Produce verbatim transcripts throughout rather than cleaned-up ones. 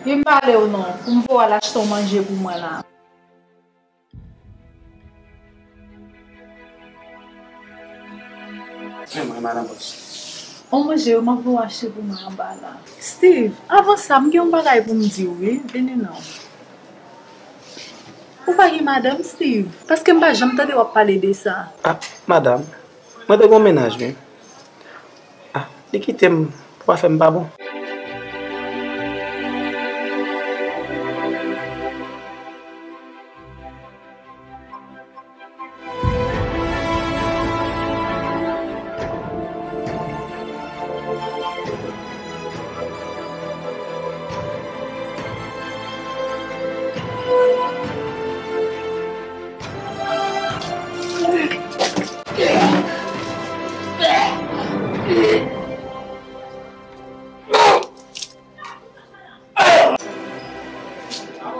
Vin pale w non, pou m voye w al achte yon manje pou mwen la. Men mwen, madan bòs. On manje yo, m ap voye w achte pou mwen anba la. Steve, avan sa, m gen yon bagay pou m di w, wi. Vini non. Ou pa gen madanm, Steve? Paske m pa janm tande w ap pale de sa. Ah, madanm, mwen te gen yon mennaj, wi. Ah, li kite m pou afè m pa bon.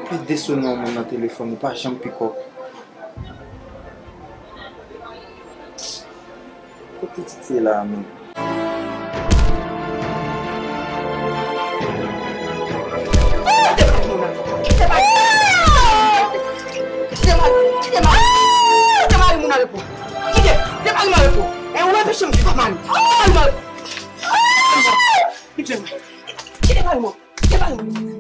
Pi desone yon moun nan telefòn, ou pa janm pikòp. Kot pitit ye la a menm? Kite mari moun nan repo. Kite mari. Kite mari. Kite mari. Kite mari moun nan repo. Kite. Kite mari moun nan repo. E ou anpeche m viv ak mari. Kite mari moun nan repo. Kite mari. Kite mari moun. Kite mari moun.